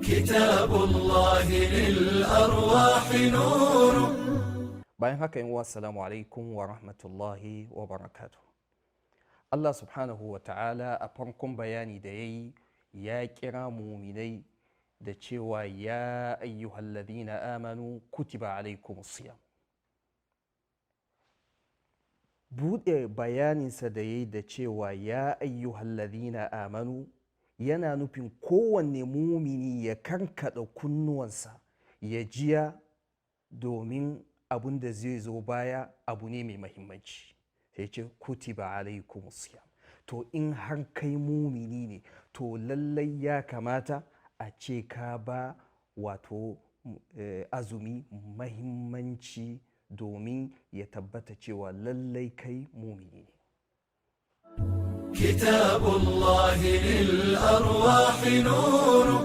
كتاب الله للأرواح نور. Bayan haka, 'yan uwa, assalamu alaikum wa rahmatullahi wa barakatuh. Allah subhanahu wa ta'ala a farkon bayani da ya yi, ya kira muminai da cewa ya ayyuhalladhina amanu kutiba alaikum siyam. Buɗe bayaninsa da ya yi da cewa ya ayyuhalladhina amanu yana nufin kowanne mumini ya karkada kunnuwansa ya jiya, domin abun da zai zo baya abu ne mai mahimmanci. Sai ce kutiba alaikum siyam. To, in har kai mumini ne, to lallai ya kamata a ce ka ba wato azumi mahimmanci, domin ya tabbata cewa lallai kai mumini ne. كتاب الله للأرواح نور.